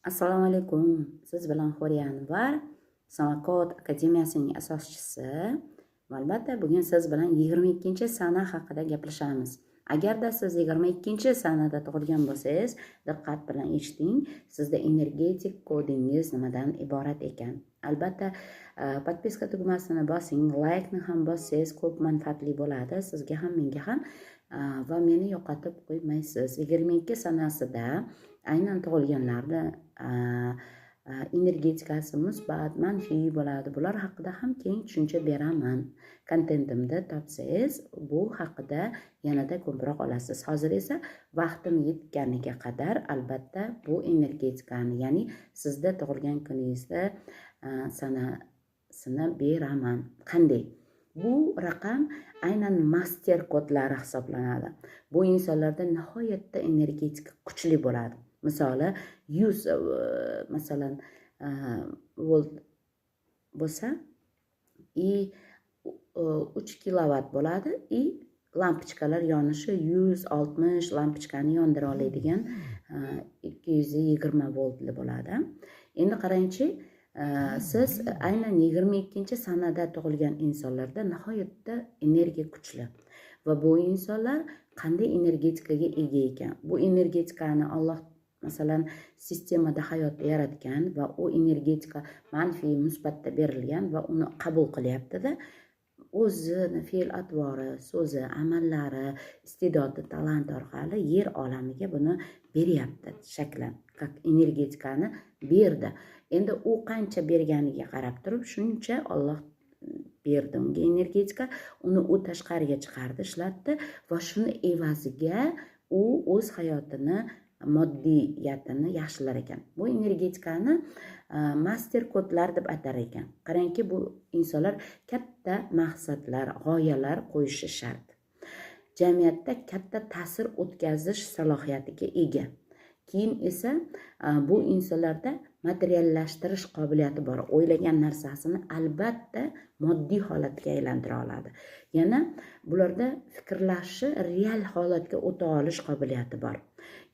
Assalomu alaykum. Siz bilan Xuriya Anvar, Samarqand akademiyasining asoschisi. Va albatta, bugun siz bilan 22-sana haqida gaplashamiz. Agarda siz 22-sanada tug'ilgan bo'lsangiz, diqqat bilan eshiting, sizda energetik kodingiz nimadan iborat ekan. Albatta, подписка tugmasini bosing, laykni ham bossangiz ko'p manfaatli bo'ladi sizga ham, menga ham va meni yo'qotib qo'ymaysiz. 22 sanasida aynan tug'ilganlarni energetikasi musbat, manfiy bo'ladi. Bular haqida ham keng tushuncha beraman. Kontentimda topsangiz, bu haqida yanada ko'proq olasiz. Hozir esa vaqtim yetganiga qadar albatta bu energetikani, ya'ni sizda tug'ilgan kuningizda sanasini beraman. Qanday? Bu raqam aynan master kodlari hisoblanadi. Bu insonlarda nihoyatda energetika kuchli bo'ladi. Misoli 100 masalan, volt bo'lsa и 3 kilovat bo'ladi и lampochkalar yonishi, 160 lampochkani yondira oladigan 220 voltli bo'ladi. Endi qarangchi, siz aynan 22-sanada tug'ilgan insonlarda nihoyatda energiya kuchli va bu insonlar qanday energetikaga ega ekan? Bu energetikani Alloh, masalan, sistemada hayotni yaratgan va u energetika manfiy, musbatda berilgan va uni qabul qilyaptida, o'zini fe'l atvori, so'zi, amallari, iste'dodi, talanti orqali yer olamiga buni beryapti shaklan, как energetikani berdi. Endi u qancha berganiga qarab turib, shuncha Olloh berdi unga energetika, uni u tashqariga chiqardi, ishlatdi va shuni evaziga u o'z hayotini moddiyatini yaxshilar ekan. Bu energetikani master kodlar deb atar ekan. Qarangki, bu insonlar katta maqsadlar, g'oyalar qo'yishi shart, jamiyatda katta ta'sir o'tkazish salohiyatiga ega. Keyin esa bu insonlarda materiallashtirish qobiliyati bor, o'ylagan narsasini albatta moddiy holatga aylantira oladi. Yana bularda fikrlashi real holatga o'ta olish qobiliyati bor.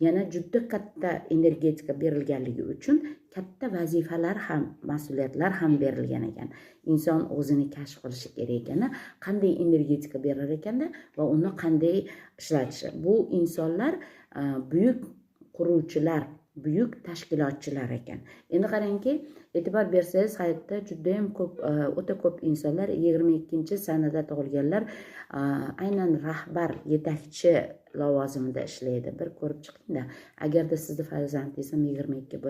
Yana juda katta energetika berilganligi uchun katta vazifalar ham, mas'uliyatlar ham berilgan ekan. Inson o'zini kashf qilishi kerak ekan, qanday energetika berar ekanda va uni qanday ishlatishi. Bu insonlar buyuk quruvchilar, buyuk tashkilotchilar ekan. Endi qarangki, e'tibor bersangiz, hayotda judayam ko'p, o'ta ko'p insonlar, 22-sanada tug'ilganlar aynan rahbar, yetakchi lavozimida ishlaydi. Bir ko'rib chiqingda, agarda sizni farzandingiz ham 22 bo'lsa.